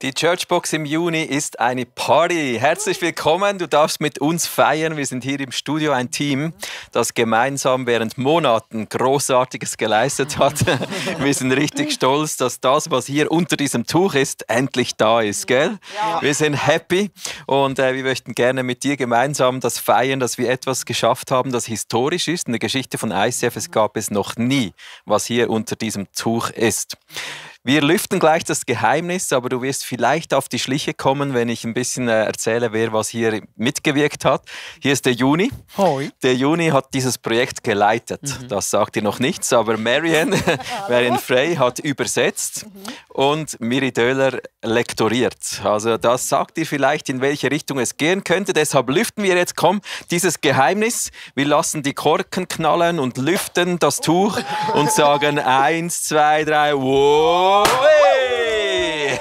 Die Churchbox im Juni ist eine Party. Herzlich willkommen, du darfst mit uns feiern. Wir sind hier im Studio ein Team, das gemeinsam während Monaten Großartiges geleistet hat. Wir sind richtig stolz, dass das, was hier unter diesem Tuch ist, endlich da ist, gell? Ja. Wir sind happy und wir möchten gerne mit dir gemeinsam das feiern, dass wir etwas geschafft haben, das historisch ist. In der Geschichte von ICF es gab es noch nie, was hier unter diesem Tuch ist. Wir lüften gleich das Geheimnis, aber du wirst vielleicht auf die Schliche kommen, wenn ich ein bisschen erzähle, wer was hier mitgewirkt hat. Hier ist der Juni. Hoi. Der Juni hat dieses Projekt geleitet. Das sagt dir noch nichts, aber Marianne Frey hat übersetzt und Miri Döhler lektoriert. Also das sagt dir vielleicht, in welche Richtung es gehen könnte. Deshalb lüften wir jetzt, komm, dieses Geheimnis. Wir lassen die Korken knallen und lüften das Tuch und sagen 1, 2, 3, wow! Hey!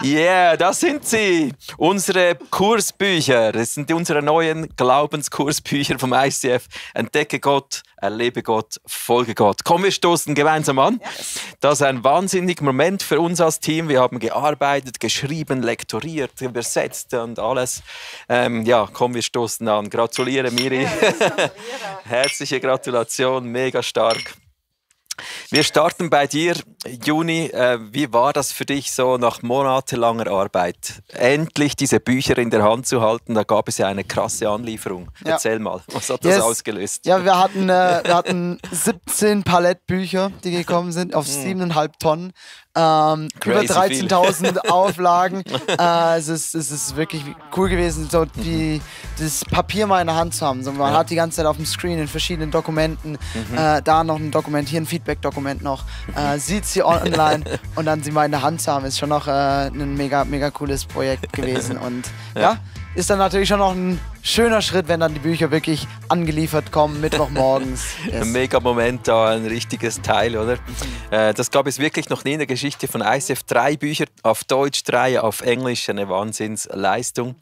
Yeah, das sind sie. Unsere Kursbücher. Das sind unsere neuen Glaubenskursbücher vom ICF. Entdecke Gott, erlebe Gott, folge Gott. Komm, wir stoßen gemeinsam an. Yes. Das ist ein wahnsinniger Moment für uns als Team. Wir haben gearbeitet, geschrieben, lektoriert, übersetzt und alles. Ja, komm, wir stoßen an. Gratuliere, Miri. Herzliche Gratulation, mega stark. Wir starten bei dir, Juni. Wie war das für dich so nach monatelanger Arbeit? Endlich diese Bücher in der Hand zu halten, da gab es ja eine krasse Anlieferung. Ja. Erzähl mal, was hat das ausgelöst? Ja, wir hatten 17 Palettbücher, die gekommen sind, auf 7,5 Tonnen. Über 13.000 Auflagen. Es ist wirklich cool gewesen, so das Papier mal in der Hand zu haben. So, man hat die ganze Zeit auf dem Screen in verschiedenen Dokumenten, da noch ein Dokument, hier ein Feedback-Dokument noch, sieht sie online und dann sie mal in der Hand zu haben, ist schon noch ein mega cooles Projekt gewesen. Und ja, ist dann natürlich schon noch ein schöner Schritt, wenn dann die Bücher wirklich angeliefert kommen, Mittwochmorgens. Yes. Ein mega Moment da, ein richtiges Teil, oder? Das gab es wirklich noch nie in der Geschichte von ICF. 3 Bücher auf Deutsch, 3 auf Englisch, eine Wahnsinnsleistung.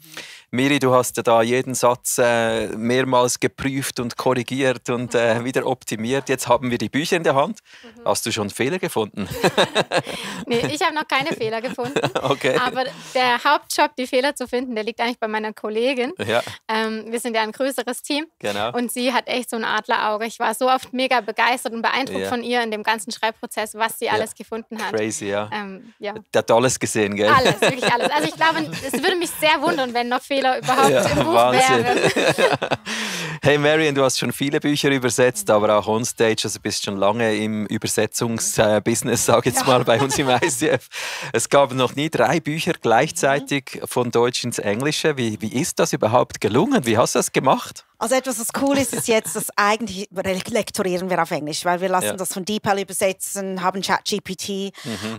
Miri, du hast ja da jeden Satz mehrmals geprüft und korrigiert und wieder optimiert. Jetzt haben wir die Bücher in der Hand. Hast du schon Fehler gefunden? Nee, ich habe noch keine Fehler gefunden. Okay. Aber der Hauptjob, die Fehler zu finden, der liegt eigentlich bei meiner Kollegin. Ja. Wir sind ja ein größeres Team. Genau. Und sie hat echt so ein Adlerauge. Ich war so oft mega begeistert und beeindruckt von ihr in dem ganzen Schreibprozess, was sie alles gefunden hat. Crazy, ja. Ja. Der hat alles gesehen, gell? Alles, wirklich alles. Also ich glaube, es würde mich sehr wundern, wenn noch Fehler überhaupt im Buch wären. Hey Marianne, du hast schon viele Bücher übersetzt, aber auch onstage, also bist schon lange im Übersetzungsbusiness, sag ich jetzt mal, bei uns im ICF. Es gab noch nie 3 Bücher gleichzeitig von Deutsch ins Englische. Wie ist das überhaupt gelungen? Wie hast du das gemacht? Also etwas, was cool ist, ist jetzt, dass eigentlich lektorieren wir auf Englisch, weil wir lassen das von DeepL übersetzen, haben ChatGPT.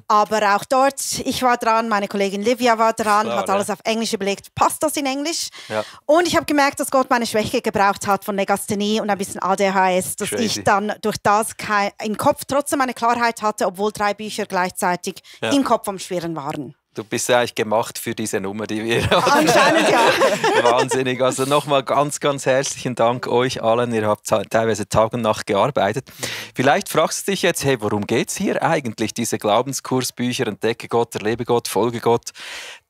Aber auch dort, ich war dran, meine Kollegin Livia war dran, hat alles auf Englisch überlegt, passt das in Englisch? Ja. Und ich habe gemerkt, dass Gott meine Schwäche gebraucht hat von Legasthenie und ein bisschen ADHS, dass ich dann durch das im Kopf trotzdem eine Klarheit hatte, obwohl 3 Bücher gleichzeitig im Kopf am Schwirren waren. Du bist eigentlich gemacht für diese Nummer, die wir haben. Anscheinend, ja. Wahnsinnig. Also nochmal ganz herzlichen Dank euch allen. Ihr habt teilweise Tag und Nacht gearbeitet. Vielleicht fragst du dich jetzt, hey, worum geht es hier eigentlich? Diese Glaubenskursbücher, Entdecke Gott, erlebe Gott, folge Gott.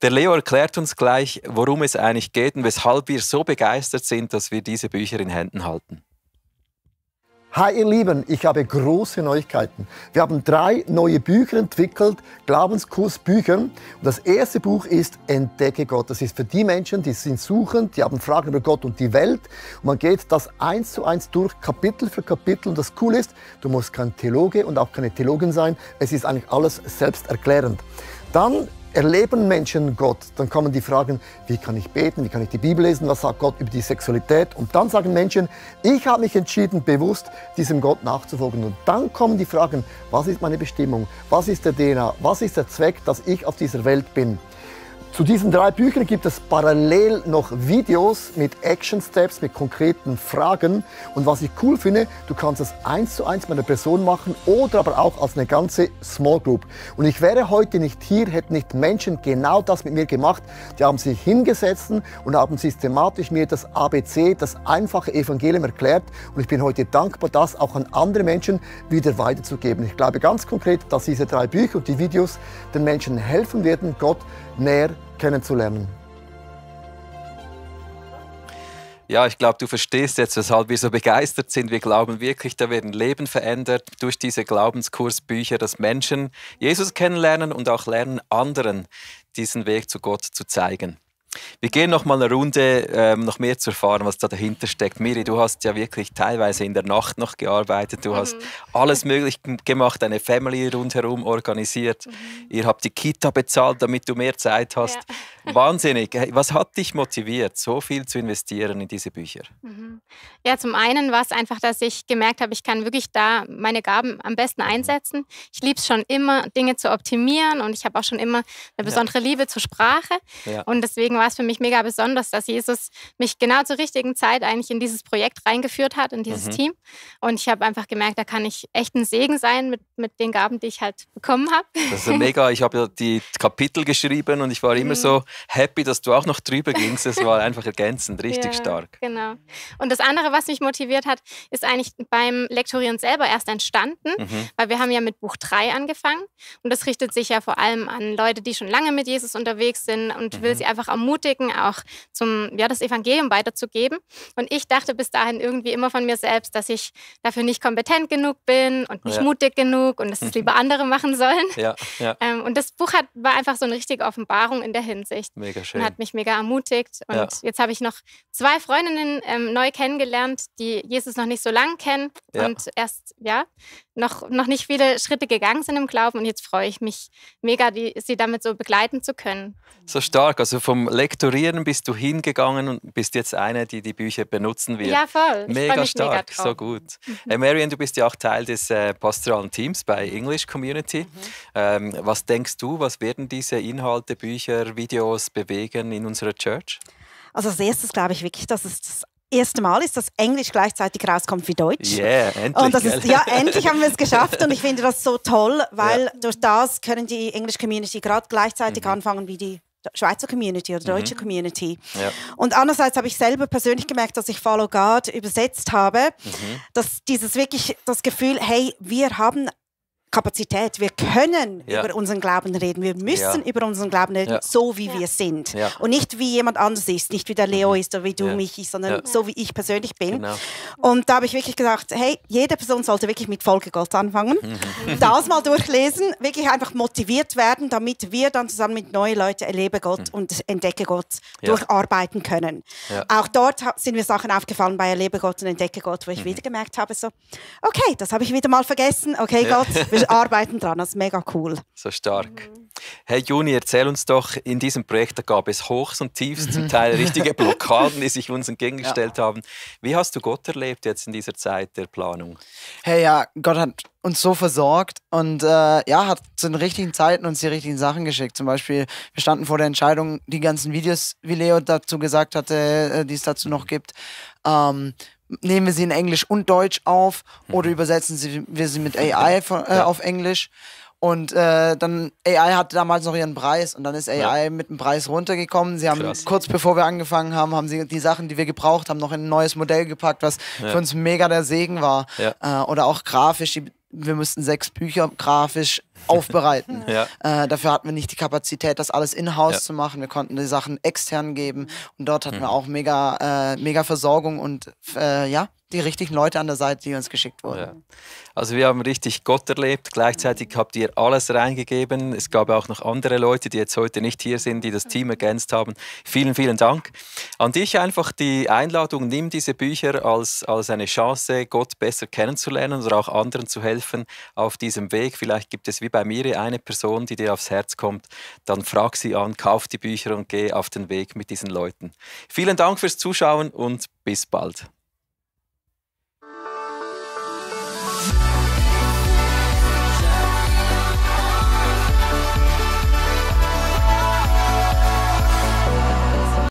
Der Leo erklärt uns gleich, worum es eigentlich geht und weshalb wir so begeistert sind, dass wir diese Bücher in Händen halten. Hi ihr Lieben, ich habe große Neuigkeiten. Wir haben 3 neue Bücher entwickelt, Glaubenskursbücher. Und das erste Buch ist Entdecke Gott. Das ist für die Menschen, die sind suchend, die haben Fragen über Gott und die Welt. Und man geht das 1 zu 1 durch, Kapitel für Kapitel. Und das Coole ist, du musst kein Theologe und auch keine Theologin sein. Es ist eigentlich alles selbsterklärend. Dann erleben Menschen Gott, dann kommen die Fragen, wie kann ich beten, wie kann ich die Bibel lesen, was sagt Gott über die Sexualität? Und dann sagen Menschen, ich habe mich entschieden, bewusst diesem Gott nachzufolgen. Und dann kommen die Fragen, was ist meine Bestimmung, was ist der DNA, was ist der Zweck, dass ich auf dieser Welt bin? Zu diesen 3 Büchern gibt es parallel noch Videos mit Action Steps, mit konkreten Fragen. Und was ich cool finde, du kannst es 1:1 mit einer Person machen oder aber auch als eine ganze Small Group. Und ich wäre heute nicht hier, hätten nicht Menschen genau das mit mir gemacht. Die haben sich hingesetzt und haben systematisch mir das ABC, das einfache Evangelium erklärt. Und ich bin heute dankbar, das auch an andere Menschen wieder weiterzugeben. Ich glaube ganz konkret, dass diese 3 Bücher und die Videos den Menschen helfen werden, Gott näher kennenzulernen. Ja, ich glaube, du verstehst jetzt, weshalb wir so begeistert sind. Wir glauben wirklich, da werden Leben verändert durch diese Glaubenskursbücher, dass Menschen Jesus kennenlernen und auch lernen, anderen diesen Weg zu Gott zu zeigen. Wir gehen noch mal eine Runde, noch mehr zu erfahren, was da dahinter steckt. Miri, du hast ja wirklich teilweise in der Nacht noch gearbeitet. Du hast alles möglich gemacht, eine Family rundherum organisiert. Ihr habt die Kita bezahlt, damit du mehr Zeit hast. Ja. Wahnsinnig. Was hat dich motiviert, so viel zu investieren in diese Bücher? Ja, zum einen war es einfach, dass ich gemerkt habe, ich kann wirklich da meine Gaben am besten einsetzen. Ich liebe es schon immer, Dinge zu optimieren, und ich habe auch schon immer eine besondere Liebe zur Sprache. Ja. Und deswegen war es für mich mega besonders, dass Jesus mich genau zur richtigen Zeit eigentlich in dieses Projekt reingeführt hat, in dieses Team. Und ich habe einfach gemerkt, da kann ich echt ein Segen sein mit den Gaben, die ich halt bekommen habe. Das ist ja mega. Ich habe ja die Kapitel geschrieben und ich war immer so happy, dass du auch noch drüber gingst. Es war einfach ergänzend, richtig stark. Genau. Und das andere, was mich motiviert hat, ist eigentlich beim Lektorieren selber erst entstanden, weil wir haben ja mit Buch 3 angefangen, und das richtet sich ja vor allem an Leute, die schon lange mit Jesus unterwegs sind, und will sie einfach ermutigen, auch das Evangelium weiterzugeben. Und ich dachte bis dahin irgendwie immer von mir selbst, dass ich dafür nicht kompetent genug bin und nicht mutig genug und dass es lieber andere machen sollen. Ja. Und das Buch war einfach so eine richtige Offenbarung in der Hinsicht. Mega schön. Und hat mich mega ermutigt. Und jetzt habe ich noch 2 Freundinnen neu kennengelernt, die Jesus noch nicht so lange kennen und erst noch nicht viele Schritte gegangen sind im Glauben. Und jetzt freue ich mich mega, sie damit so begleiten zu können. So stark. Also vom Lektorieren bist du hingegangen und bist jetzt eine, die die Bücher benutzen wird. Ja, voll. Mega stark, so gut. Marian, du bist ja auch Teil des pastoralen Teams bei English Community. Was denkst du, was werden diese Inhalte, Bücher, Videos bewegen in unserer Church? Also als erstes glaube ich wirklich, dass es das erste Mal ist, dass Englisch gleichzeitig rauskommt wie Deutsch. Yeah, endlich. Und das ist, endlich haben wir es geschafft, und ich finde das so toll, weil durch das können die English Community gerade gleichzeitig anfangen wie die Schweizer Community oder deutsche Community. Ja. Und andererseits habe ich selber persönlich gemerkt, dass ich Follow God übersetzt habe, dass dieses wirklich das Gefühl, hey, wir haben Kapazität. Wir können über unseren Glauben reden. Wir müssen über unseren Glauben reden, so wie wir sind. Ja. Und nicht wie jemand anders ist, nicht wie der Leo ist oder wie du, Michi, sondern so wie ich persönlich bin. Genau. Und da habe ich wirklich gesagt, hey, jede Person sollte wirklich mit Folge Gott anfangen. Das mal durchlesen, wirklich einfach motiviert werden, damit wir dann zusammen mit neuen Leuten erlebe Gott und entdecke Gott durcharbeiten können. Ja. Auch dort sind mir Sachen aufgefallen bei Erlebe Gott und entdecke Gott, wo ich wieder gemerkt habe, so, okay, das habe ich wieder mal vergessen. Okay, Gott, wir arbeiten dran, das ist mega cool. So stark. Hey Juni, erzähl uns doch, in diesem Projekt da gab es Hochs und Tiefs, zum Teil richtige Blockaden, die sich uns entgegengestellt haben. Wie hast du Gott erlebt jetzt in dieser Zeit der Planung? Hey, ja, Gott hat uns so versorgt und hat zu den richtigen Zeiten uns die richtigen Sachen geschickt. Zum Beispiel, wir standen vor der Entscheidung, die ganzen Videos, wie Leo dazu gesagt hatte, die es dazu noch gibt, nehmen wir sie in Englisch und Deutsch auf oder übersetzen wir sie mit AI auf Englisch. Und dann, AI hatte damals noch ihren Preis und dann ist AI mit dem Preis runtergekommen. Sie haben kurz bevor wir angefangen haben, haben sie die Sachen, die wir gebraucht haben, noch in ein neues Modell gepackt, was für uns mega der Segen war. Oder auch grafisch, wir mussten 6 Bücher grafisch aufbereiten. Dafür hatten wir nicht die Kapazität, das alles in-house zu machen. Wir konnten die Sachen extern geben und dort hatten wir auch mega Versorgung und die richtigen Leute an der Seite, die uns geschickt wurden. Ja. Also wir haben richtig Gott erlebt. Gleichzeitig habt ihr alles reingegeben. Es gab auch noch andere Leute, die jetzt heute nicht hier sind, die das Team ergänzt haben. Vielen, vielen Dank. An dich einfach die Einladung, nimm diese Bücher als eine Chance, Gott besser kennenzulernen oder auch anderen zu helfen auf diesem Weg. Vielleicht gibt es wie bei mir eine Person, die dir aufs Herz kommt. Dann frag sie an, kauf die Bücher und geh auf den Weg mit diesen Leuten. Vielen Dank fürs Zuschauen und bis bald.